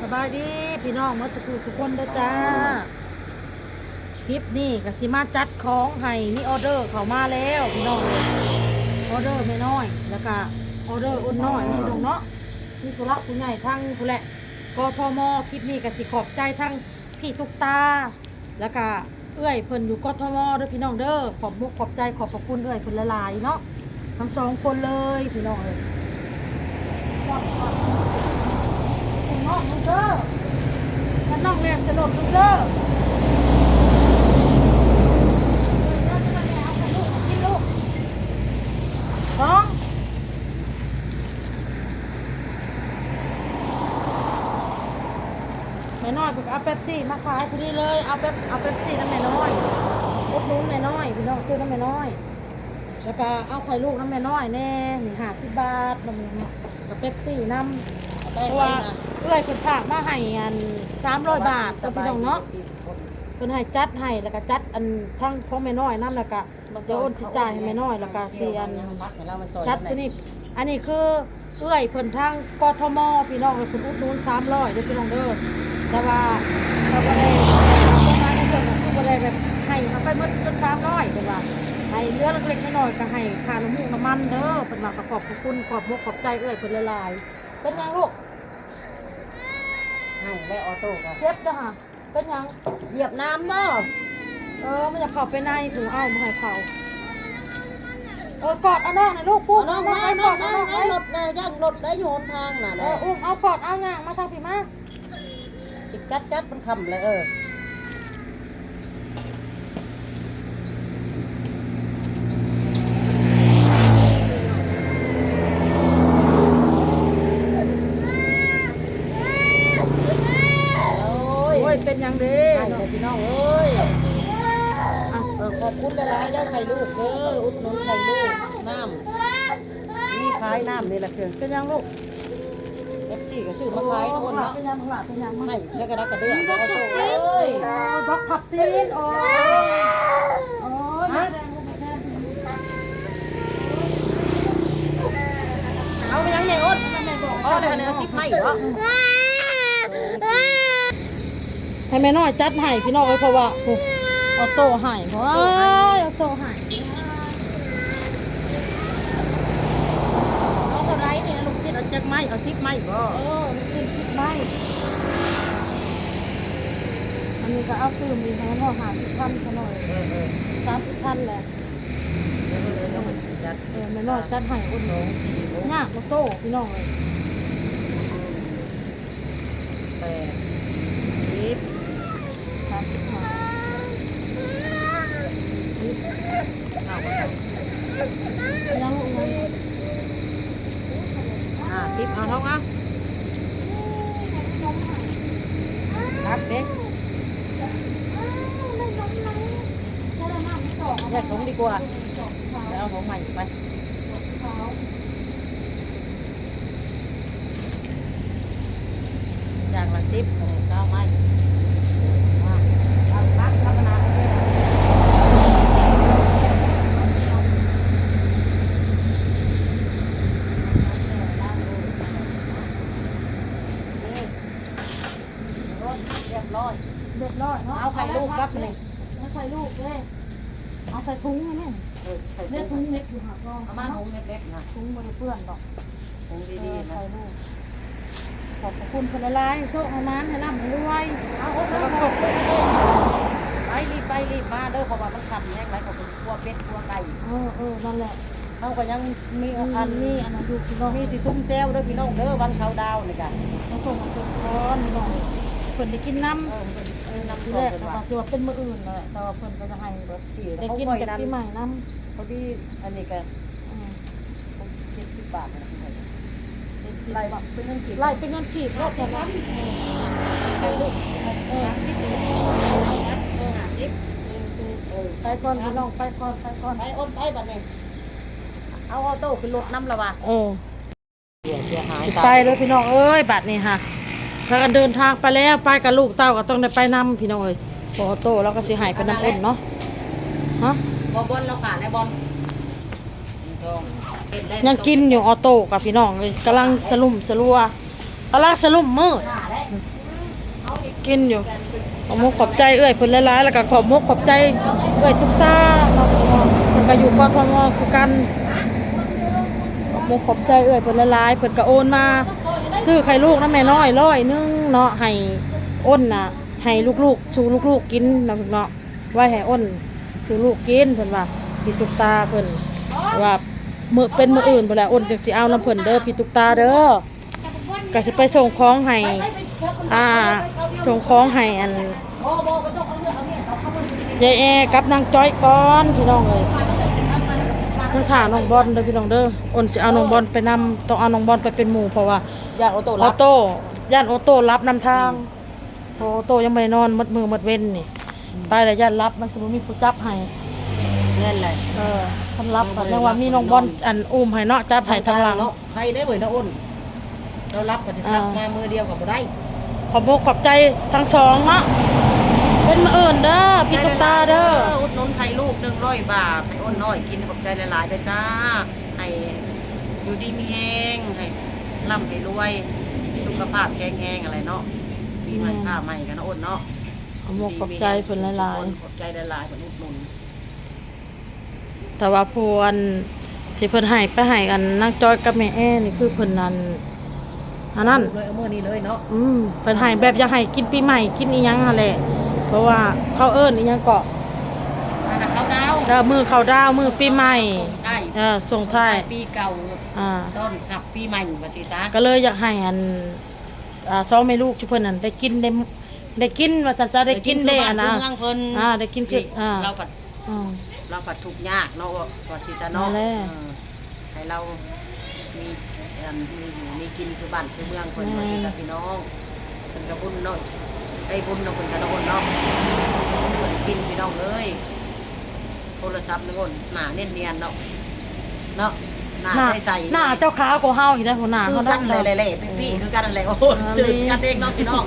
ສະບາຍດີພີ່ນ້ອງໝົດສູ່ຜູ້ສູ່ຄົນເດີຈ້າ. ຄລິບນີ້ກໍຊິມາຈັດຂອງໃຫ້ ມີອໍເດີເຂົ້າມາແລ້ວພີ່ນ້ອງເອີຍ, ອໍເດີແມ່ນ້ອຍ ແລ້ວກໍອໍເດີອົນນ້ອຍພີ່ນ້ອງເນາະ, ມີຜູ້ຫຼັກຜູ້ໃຫຍ່ທາງພຸ້ນແຫຼະ ກທມ. ຄລິບນີ້ກໍຊິຂອບໃຈທາງ ພີ່ຕຸກຕາ ແລ້ວກະເອື້ອຍເພິ່ນຢູ່ ກທມ ເດີພີ່ນ້ອງເດີ. ຂອບມຸກຂອບໃຈ ຂອບພະຄຸນເອື້ອຍເພິ່ນຫຼາຍໆເນາະ ທັງສອງຄົນເລີຍພີ່ນ້ອງເອີຍ. ຂອບ ຂອບ ຂອບຄຸນນ້ອງເດີ ກັບນ້ອງແຫຼມສະຫຼົບເດີ. ເອົາໄປລູກ ກິນລູກ ນ້ອງ. ແມ່ນ້ອຍເພິ່ນກໍເອົາເປັບຊີມາຂາຍພໍດີເລີຍ. ເອົາເປັບ ເອົາເປັບຊີນຳແມ່ນ້ອຍ, ອຸດໜູນແມ່ນ້ອຍພີ່ນ້ອງ, ຊື້ນຳແມ່ນ້ອຍ. ແລ້ວກໍເອົາໄຂ່ລູກນຳແມ່ນ້ອຍແດ່ ນີ້ຫ້າສິບບາດ ນຳ ແລ້ວກໍເປັບຊີນຳ ເພາະວ່າເອື້ອຍເພິ່ນຝາກມາໃຫ້ອັນສາມຮ້ອຍບາດເນາະພີ່ນ້ອງເນາະ. ເພິ່ນໃຫ້ຈັດໃຫ້ ແລ້ວກໍຈັດອັນທັງຂອງແມ່ນ້ອຍນຳ ແລ້ວກໍ ດຽວໂອນຊິຈ່າຍໃຫ້ແມ່ນ້ອຍ ແລ້ວກະຊິອັນ ຈັດໂຕນີ້. ອັນນີ້ຄືເອື້ອຍເພິ່ນທາງ ກທມ ພີ່ນ້ອງເອີຍ, ເພິ່ນອຸດໜູນສາມຮ້ອຍເດີພີ່ນ້ອງເດີ. ແຕ່ວ່າເຂົາບໍ່ໄດ້ ຄວາມໝາຍຂອງເພິ່ນກໍຄືບໍ່ໄດ້ແບບໃຫ້ເອົາໄປໝົດຈົນສາມຮ້ອຍ ເພິ່ນວ່າ ໃຫ້ເຫຼືອເລັກໆນ້ອຍໆ ກໍໃຫ້ຄ່ານ້ຳມັນເດີ ເພິ່ນວ່າ. ກໍຂອບພະຄຸນ ຂອບມຸກຂອບໃຈເອື້ອຍເພິ່ນຫຼາຍໆ. ເປັນຫຍັງລູກ? ໃຫ້ແລ້ວ ອອໂຕ້ກໍ ເຈັບຈ້າຫະ. ເປັນຫຍັງ? ຢຽບນ້ຳບໍ່? ເອີ ມັນຢາກເຂົ້າໄປໃນພຸ້ນ ອ້າຍບໍ່ໃຫ້ເຂົ້າ. ເອີ ກອດເອົານ້ອງນະລູກ ປຸ້ມ ເອົານ້ອງມາ ເອົານ້ອງມາ ເອົາລົດນະ ຢ້ານລົດໄດ້ຢູ່ຫົນທາງນະ. ເອີ ອຸ້ມເອົາ ກອດເອົາ ຍ່າງມາທາງພີ້ມາ. ຈິກກັດກັດ ມັນຄ່ຳແລ້ວ. ເອີ. ໂອ້ຍ ໂອ້ຍ ເປັນຫຍັງເດ້ ໃຫ້ແລ້ວພີ່ນ້ອງເອີຍ. ອ່ະ ເອີ ຂອບຄຸນຫຼາຍໆເດີ ໄຂ່ລູກເດີ ອຸດໜູນໄຂ່ລູກ ນ້ຳ ມີຂາຍນ້ຳນີ້ລະ. ເປັນຫຍັງລູກ? ເອັຟຊີກໍຊື້ມາຂາຍທຸກຄົນເນາະ. ເປັນຫຍັງບັກຫຼ້າ ເປັນຫຍັງ? ໃຫ້ແລ້ວກໍດັກກະເດືອ ບັກຂັບຕີນ ເອີຍ ບັກຂັບຕີນ. ໂອ້ຍ ໂອ້ຍ ແມ່ແດງ ແມ່ແດງ. ເອົາຫຍັງແມ່ອົດ? ອໍ ໄດ້ເອົາສິບໄມ້ບໍ? ໃຫ້ແມ່ນ້ອຍຈັດໃຫ້ພີ່ນ້ອງເອີຍ ເພາະວ່າ ໂອ້ ອອໂຕ້ໃຫ້ ໂອ້ຍ ອອໂຕ້ໃຫ້. ເອົາເທົ່າໃດນີ້ລູກຊິດ? ເອົາຈັກໄມ້? ເອົາສິບໄມ້ບໍ? ເອີ ລູກຊິດສິບໄມ້. ອັນນີ້ກໍເອົາຕື່ມອີກໃຫ້ເຮົາຫ້າສິບພັນຊະໜ້ອຍ. ເອີ ເອີ ສາມສິບພັນແຫຼະ. ເອີ ເອີ ແມ່ນ້ອຍຈັດໃຫ້ອຸ່ນ ຍາກບໍ່ໂຕພີ່ນ້ອງເອີຍ. ແປດ ສິບ ສາມສິບຫ້າ ສິບ ເອົາບໍ່ເອົາ? ຍັງລູກຍັງ ຫ້າສິບ ເອົາທ້ອງເອົາ ຄັກເດ້. ແຍກຖົງດີກວ່າ ແລ້ວເອົາຖົງໃໝ່ໄປ. ຢ່າງລະສິບ ເອົາເກົ້າໄມ້ ເອົາຜັກ ພັກຄະນາ ນີ້ ໂອ້ຍ ຮຽບຮ້ອຍ ຮຽບຮ້ອຍເນາະ. ເອົາໄຂ່ລູກກັບນີ້ ເອົາໄຂ່ລູກເດ້. ເອົາໃສ່ຖົງໃຫ້ແມ່. ເອີ ໃສ່ຖົງ ເຮັດຢູ່ຫາກອງ ເອົາມາຖົງເລັກໆນະ ຖົງບໍ່ໄດ້ເປື້ອນດອກ ຖົງດີໆນະ. ເອີ ໃສ່ລູກ ຂອບພະຄຸນເພິ່ນຫຼາຍໆ ໂຊກໃຫ້ໝານ ໃຫ້ລ່ຳໃຫ້ລວຍ. ເອົາ ເອົາ ເອົາ ຂອບຄຸນເດີ ໄປ ຣີບໄປ ຣີບມາເດີ ເພາະວ່າມັນຄ່ຳແຮງຫຼາຍ ເຂົາກໍຊິຂົ້ວເປັດ ຂົ້ວໄກ່. ເອີ ເອີ ນັ້ນແຫຼະ ເຮົາກໍຍັງມີ ອັນ ມີອັນນັ້ນຢູ່ພີ່ນ້ອງ ມີຊິຊຸມແຊວເດີພີ່ນ້ອງເດີ ວັນເຄົາດາວນີ້ກະ ມາສົ່ງເພິ່ນກ່ອນພີ່ນ້ອງ ເພິ່ນໄດ້ກິນນຳ. ເອີ ເພິ່ນໄດ້ກິນນຳ ທີແລກ ເພິ່ນວ່າ ເພິ່ນວ່າຊິວ່າເປັນມື້ອື່ນແຫຼະ ແຕ່ວ່າເພິ່ນກໍຈະໃຫ້ໄດ້ກິນແບບປີໃໝ່ນຳ ພໍດີ. ອັນນີ້ກະ ອືມ ເຈັດສິບບາດນະ ເປັນສິບ ໄລ່ເປັນເງິນກີບ ໄລ່ເປັນເງິນກີບເນາະ ເຈັດສິບພັນ ເອີ ເອີ ໄປກ່ອນພີ່ນ້ອງ ໄປກ່ອນ ໄປກ່ອນ ໄປ ໂອນໄປບັດນີ້. ເອົາອອໂຕ້ຂຶ້ນລົດນຳລະວ່າ ເອີ ເສຍຫາຍ ຊິໄປເດີພີ່ນ້ອງເອີຍ ບາດນີ້ຫາ ພາກັນເດີນທາງໄປແລ້ວ ໄປກັບລູກເຕົ້າກໍຕ້ອງໄດ້ໄປນຳພີ່ນ້ອງເອີຍ. ອອໂຕ້ລາວກໍຊິໃຫ້ໄປນຳເພິ່ນເນາະ. ຮະ ບໍ່ ບອນລາວຂາຍແລ້ວ ບອນ ຍັງກິນຢູ່ ອອໂຕ້ກັບພີ່ນ້ອງເອີຍ ກຳລັງສະຫຼຸມສະຫຼວ. ປາລາສະຫຼຸມມືດ ກິນຢູ່. ຂອບມຸກຂອບໃຈເອື້ອຍເພິ່ນຫຼາຍໆ ແລ້ວກໍຂອບມຸກຂອບໃຈເອື້ອຍຕຸກຕາເນາະ ເພິ່ນກໍຢູ່ ກທມ ຄືກັນ. ຂອບມຸກຂອບໃຈເອື້ອຍເພິ່ນຫຼາຍໆ ເພິ່ນກໍໂອນມາຊື້ໄຂ່ລູກນຳແມ່ນ້ອຍຮ້ອຍໜຶ່ງເນາະ ໃຫ້ໂອນນະ ໃຫ້ລູກໆ ສູ່ລູກໆກິນເນາະ ເນາະ ໄວ້ໃຫ້ໂອນສູ່ລູກກິນ ເພິ່ນວ່າ ພີ່ຕຸກຕາເພິ່ນວ່າ ມື້ ເປັນມື້ອື່ນພຸ້ນແຫຼະ ໂອນຈຶ່ງຊິເອົານຳເພິ່ນເດີ ພີ່ຕຸກຕາເດີ. ກໍຊິໄປສົ່ງຂອງໃຫ້ ອ່າ ສົ່ງຂອງໃຫ້ອັນ ຍາຍແອກັບນາງຈ້ອຍກ່ອນ ພີ່ນ້ອງເອີຍ. ຍັງຖ້ານ້ອງບອນເດີພີ່ນ້ອງເດີ ໂອນຊິເອົານ້ອງບອນໄປນຳ ຕ້ອງເອົານ້ອງບອນໄປເປັນໝູ່ ເພາະວ່າ ຢ້ານໂອໂຕ້ ໂອໂຕ້ ຢ້ານໂອໂຕ້ຫຼັບນຳທາງ. ອືມ ໂອໂຕ້ຍັງບໍ່ໄດ້ນອນໝົດມື້ໝົດເວັນນີ້ ອືມ ໄປແລ້ວຢ້ານຫຼັບ ມັນຊິບໍ່ມີຜູ້ຈັບໃຫ້. ແມ່ນແຫຼະ ເອີ ຄັນຫຼັບກໍຍັງວ່າມີນ້ອງບອນ ອັນ ອຸ້ມໃຫ້ເນາະ ຈັບໃຫ້ທາງຫຼັງເນາະ. ໄຄເດ້ເວີຍນ້ອງໂອນ ລາວຫຼັບກໍຊິ ອ່າ ກັບມາມື້ດຽວກໍບໍ່ໄດ້. ຂອບມຸກຂອບໃຈທັງສອງເນາະ ເປັນມື້ອື່ນເດີ ພີ່ຕຸກຕາເດີ. ອຸດໜູນໄຂ່ລູກໜຶ່ງຮ້ອຍບາດ ໃຫ້ໂອນນ້ອຍກິນ ຂອບໃຈຫຼາຍໆເດີຈ້າ ໃຫ້ຢູ່ດີມີແຮງ ໃຫ້ລ່ຳໃຫ້ລວຍ ສຸຂະພາບແຂງແຮງຫັ້ນແຫຼະເນາະ. ປີໃໝ່ ແມ່ນ ຟ້າໃໝ່ກັນເນາະໂອນເນາະ. ຂອບມຸກຂອບໃຈເພິ່ນຫຼາຍໆ ຂອບໃຈຫຼາຍໆ ເພິ່ນອຸດໜູນ. ແຕ່ວ່າຜູ້ອັນທີ່ເພິ່ນໃຫ້ໄປໃຫ້ອັນນາງຈ້ອຍກັບແມ່ແອນີ້ ຄືເພິ່ນອັນ ອັນນັ້ນ ເອົາມື້ນີ້ເລີຍເນາະ. ອືມ ເພິ່ນໃຫ້ແບບຢາກໃຫ້ກິນປີໃໝ່ ກິນອີ່ຫຍັງຫັ້ນແຫຼະ ເພາະວ່າເຂົາເອີ້ນອີ່ຫຍັງເກາະ ອັນນັ້ນເຂົ້າດາວ ເອີ ມື້ເຂົ້າດາວ ມື້ປີໃໝ່ ເອີ ສົ່ງທ້າຍ ສົ່ງທ້າຍປີເກົ່າ ອ່າ ຕ້ອນຮັບປີໃໝ່ວ່າຊີ້ຊະ. ກໍເລີຍຢາກໃຫ້ອັນ ອ່າ ສອງແມ່ລູກຈຸເພິ່ນນັ້ນໄດ້ກິນ ໄດ້ ໄດ້ກິນວ່າຊັ້ນຊະ ໄດ້ກິນ ໄດ້ອັນນະ ເມືອງເພິ່ນ ອ່າ ໄດ້ກິນຄື ອ່າ ລາວພັດ ອືມ ລາວພັດທຸກຍາກເນາະ ວ່າ ວ່າຊີ້ຊະເນາະ. ນັ້ນແຫຼະ ເອີ ໃຫ້ລາວມີ ອັນ ມີຢູ່ມີກິນຄືບ້ານຄືເມືອງເພິ່ນ ແມ່ນ ວ່າຊີ້ຊະພີ່ນ້ອງ. ເພິ່ນກໍບຸນເນາະ ໄດ້ບຸນເນາະ ເພິ່ນກໍໄດ້ບຸນເນາະ ຊື້ໃຫ້ກິນພີ່ນ້ອງເອີຍ. ໂທລະສັບນະໂອນ ໜ້າເນຍນໆເນາະ ເນາະ ໜ້າ ໜ້າ ໃສໆ ໜ້າເຈົ້າຂາວກວ່າເຮົາອີກເດ້ ຫົວໜ້າເຮົາ ຄືກັນແຫຼະ ແຫຼະໆ ປີ້ໆ ຄືກັນຫັ້ນແຫຼະ. ໂອ້ ອ່າ ຕື່ນກັນເອງເນາະພີ່ນ້ອງ.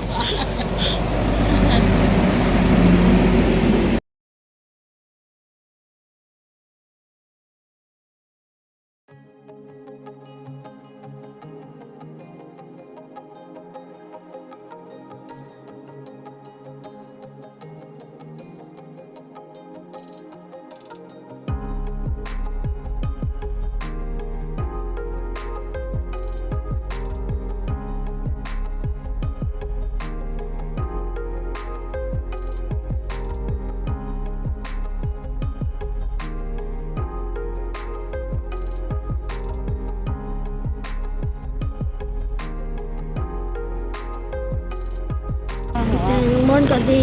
ແຕ່ນ້ອງບອນກໍຊິ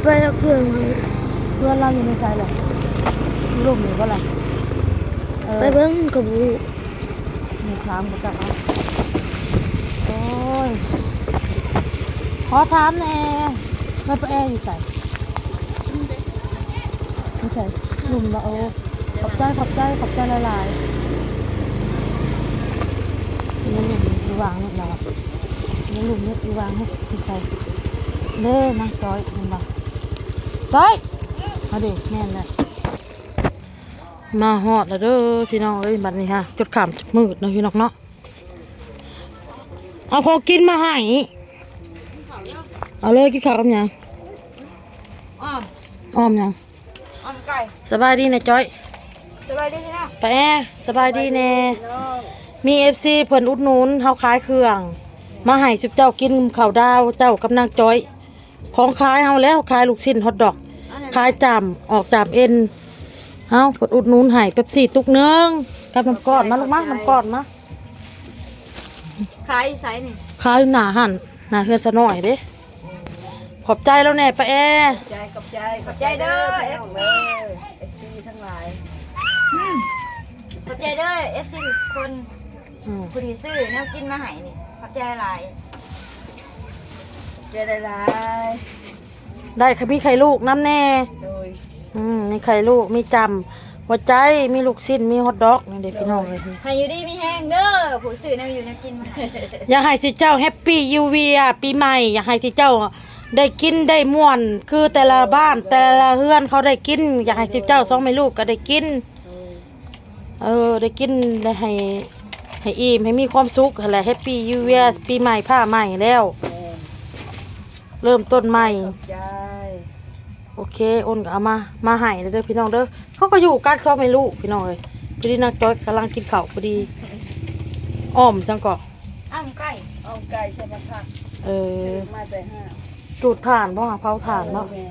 ໄປຮັບເຄື່ອງ ເພື່ອນລາວຢູ່ໃນໃສລະ ລົມຢູ່ບໍ່ລະ? ເອີ ໄປເບິ່ງກໍບໍ່ຮູ້ ມີຖາມບໍ່ຈັກເນາະ. ໂອ້ຍ ຂໍຖາມແດ່ ແມ່ປ້າແອຢູ່ໃສ? ຢູ່ໃສ? ລຸ່ມລະ ໂອ້ ຂອບໃຈ ຂອບໃຈ ຂອບໃຈຫຼາຍໆ. ຍັງຫຼຸດຢູ່ວາງເນັດລາວ ຍັງຫຼຸດເນັດຢູ່ວາງເນັດ ຢູ່ໃສ? ເດ້ ນາງຈ້ອຍ ເຫັນບໍ່? ຈ້ອຍ ເອົາເດ້ ແມ່ນແຫຼະ. ມາຮອດແລ້ວເດີພີ່ນ້ອງເອີຍ ບັດນີ້ຫາ ຈົນຄ່ຳຈົນມືດເນາະພີ່ນ້ອງເນາະ. ເອົາຂອງກິນມາໃຫ້ ເອົາເລີຍ. ກິນເຂົ້າກັບຫຍັງ? ອ້ອມ ອ້ອມຫຍັງ? ອ້ອມໄກ່. ສະບາຍດີນະຈ້ອຍ. ສະບາຍດີພີ່ນ້ອງ. ປ້າແອ ສະບາຍດີແດ່. ມີເອັຟຊີເພິ່ນອຸດໜູນເຮົາຂາຍເຄື່ອງ ມາໃຫ້ຊຸມເຈົ້າກິນເຂົ້າດາວ ເຈົ້າກັບນາງຈ້ອຍ. ຂອງຂາຍເຮົາແລ້ວ ຂາຍລູກຊິ້ນ ຮອດດອກ ຂາຍຈາມ ອອກຈາມເອັນ. ເຮົາເພິ່ນອຸດໜູນໃຫ້ ເປັບຊີຕຸກໜຶ່ງ ກັບນ້ຳກ້ອນ. ມາລູກມາ ນ້ຳກ້ອນມາ. ຂາຍຢູ່ໃສນີ້? ຂາຍຢູ່ໜ້າຫັ້ນ ໜ້າເຮືອນສາວນ້ອຍເດ້. ຂອບໃຈລາວແດ່ ປ້າແອ. ຂອບໃຈ ຂອບໃຈ ຂອບໃຈເດີ ເອັຟຊີ ເອັຟຊີທັງຫຼາຍ. ອືມ ຂອບໃຈເດີ ເອັຟຊີ ທຸກຄົນ ອືມ ຜູ້ທີ່ຊື້ແນວກິນມາໃຫ້ນີ້ ຂອບໃຈຫຼາຍ. ຂອບໃຈຫຼາຍໆ. ໄດ້ ມີໄຂ່ລູກນຳແດ່. ໂດຍ. ອືມ ມີໄຂ່ລູກ ມີຈ້ຳຫົວໃຈ ມີລູກຊິ້ນ ມີຮອດດອກ ນີ້ເດ້ ໂດຍ ພີ່ນ້ອງເອີຍ. ໃຫ້ຢູ່ດີມີແຮງເດີ ຜູ້ຊື້ແນວຢູ່ແນວກິນມາໃຫ້. ຢາກໃຫ້ຊິເຈົ້າແຮັບປີນິວເຢຍ ປີໃໝ່ ຢາກໃຫ້ຊິເຈົ້າໄດ້ກິນໄດ້ມ່ວນ ຄືແຕ່ລະບ້ານ ແຕ່ລະເຮືອນເຂົາໄດ້ກິນ. ຢາກໃຫ້ຊິເຈົ້າສອງແມ່ລູກກໍໄດ້ກິນ. ໂດຍ. ເອີ ໄດ້ກິນ ໄດ້ໃຫ້ ໃຫ້ອີ່ມ ໃຫ້ມີຄວາມສຸກຫັ້ນແຫຼະ Happy New Year ປີໃໝ່ຟ້າໃໝ່ແລ້ວ ແມ່ນ ເລີ່ມຕົ້ນໃໝ່ ຂອບໃຈ ໂອເຄ ໂອນກໍເອົາມາ ມາໃຫ້ເດີພີ່ນ້ອງເດີ ເຂົາກໍຢູ່ກັນສອງແມ່ລູກພີ່ນ້ອງເອີຍ ພໍດີນາງຈ້ອຍກຳລັງກິນເຂົ້າພໍດີ ອ້ອມຫຍັງເກາະ ອ້ອມໄກ່ ອ້ອມໄກ່ໃສ່ໝາກຜັກ ເອີ ຊື້ມາແຕ່ຫ້າງ ຈູດຖ່ານບໍ່ ເຜົາຖ່ານເນາະ ເອີ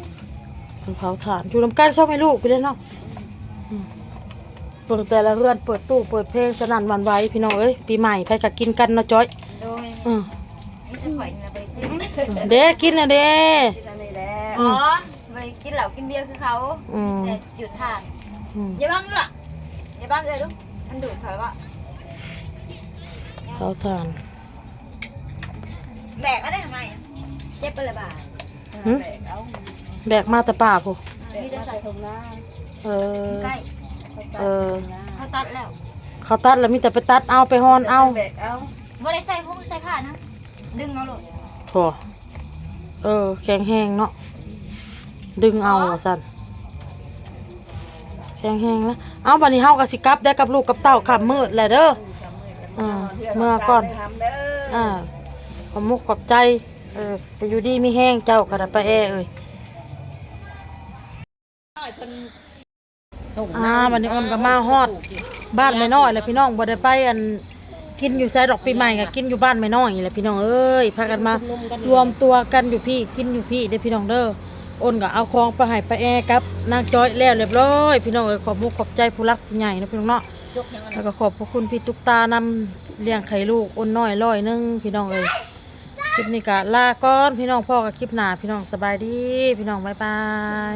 ແມ່ນ ເພິ່ນເຜົາຖ່ານ ຢູ່ນຳກັນສອງແມ່ລູກພຸ້ນແຫຼະເນາະ ອືມ ອືມ ເບິ່ງແຕ່ລະເຮືອນ ເປີດຕູ້ເປີດເພງສະໜັ່ນຫວັ່ນໄຫວພີ່ນ້ອງເອີຍ ປີໃໝ່ໃຜກໍກິນກັນເນາະຈ້ອຍ ໂດຍ ອືມ ມີແຕ່ຂ້ອຍນີ້ລະບໍ່ໄດ້ກິນ ເດ້ ກິນນະເດ້ ກິນອັນນີ້ແຫຼະ ອໍ ບໍ່ໄດ້ກິນເຫຼົ້າກິນເບຍຄືເຂົາ ອືມ ແຕ່ຈູດຖ່ານ ອືມ ຢ່າບັງເດີ້ ຢ່າບັງເອື້ອຍດູ ມັນດູດຂ້ອຍບໍ່ ເຜົາຖ່ານ ແບກເອົາໄດ້ທຳໄມ ເຈັບບໍ່ລະບາດ ຫຶ ແບກເອົາ ແບກມາແຕ່ປ່າພຸ້ນ ເອີ ມີແຕ່ໃສ່ຖົງນາ ເອີ ໃກ້ ເອີ ເຂົາຕັດແລ້ວ ເຂົາຕັດແລ້ວ ມີແຕ່ໄປຕັດເອົາ ໄປຮ່ອນເອົາ ແບກເອົາ ບໍ່ໄດ້ໃສ່ຫຸງໃສ່ຜ້ານຳ ດຶງເອົາໂລດ ໂອ້ ເອີ ແຂງແຮງເນາະ ດຶງເອົາວ່າຊັ້ນ ແຂງແຮງແລ້ວ ເອົາ ບັດນີ້ເຮົາກໍຊິກັບໄດ້ກັບລູກກັບເຕົ້າ ຄ່ຳມືດແລ້ວເດີ ເອີ ເມືອກ່ອນ ເອີ ຂອບມຸກຂອບໃຈ ເອີ ໃຫ້ຢູ່ດີມີແຮງເຈົ້າກໍໄດ້ ປ້າແອເອີຍ. ອ່າ ບັດນີ້ອ້ນກໍມາຮອດບ້ານແມ່ນ້ອຍແລ້ວພີ່ນ້ອງ ບໍ່ໄດ້ໄປອັນ ກິນຢູ່ໃສດອກ ປີໃໝ່ກໍກິນຢູ່ບ້ານແມ່ນ້ອຍນີ້ແຫຼະພີ່ນ້ອງເອີຍ ພາກັນມາລວມຕົວກັນຢູ່ພີ້ ກິນຢູ່ພີ້ເດີພີ່ນ້ອງເດີ. ອ້ນກໍເອົາຂອງໄປໃຫ້ປ້າແອກັບນາງຈ້ອຍແລ້ວລຽບລ້ອຍພີ່ນ້ອງເອີຍ. ຂອບມຸກຂອບໃຈຜູ້ຫຼັກຜູ້ໃຫຍ່ເນາະພີ່ນ້ອງເນາະ ແລ້ວກໍຂອບພະຄຸນພີ່ຕຸກຕານຳ ລ້ຽງໄຂ່ລູກອ້ນນ້ອຍຮ້ອຍໜຶ່ງພີ່ນ້ອງເອີຍ. ຄລິບນີ້ກໍລາກ່ອນພີ່ນ້ອງ ພໍ້ກັນຄລິບໜ້າພີ່ນ້ອງ ສະບາຍດີພີ່ນ້ອງ ບາຍບາຍ.